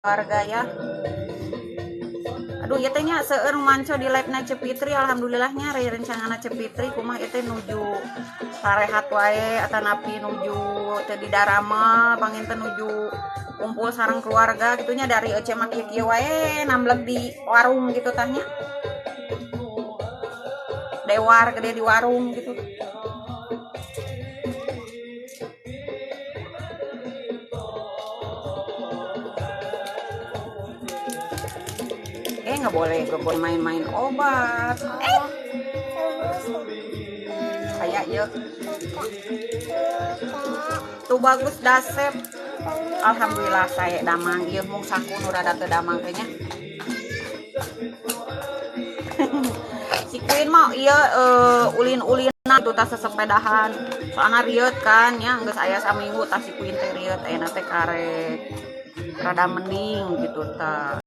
Warga ya. Aduh, ieu teh nya seueur nu manco di live na Ceu Fitri. Alhamdulillahnya rencana Ceu Fitri kumaha ieu teh, nuju sarehat wae atanapi nuju teu di darama, panginten nuju kumpul sareng keluarga gitu nya. Dari ece mah kieu-kieu wae, nambleg di warung gitu tah nya, dewar gede di warung gitu. Eh, nggak boleh main-main obat. Eh, kayak ya tuh bagus dasep. Alhamdulillah saya damang. Ieu mung saku nu rada teu damang kayaknya. Si Queen mah ieu ulin-ulinan itu tas, sesepedahan, soalnya rieut kan ya. Geus aya saminggu tah si Queen teh rieut, ayeuna teh karek rada mending gitu tah.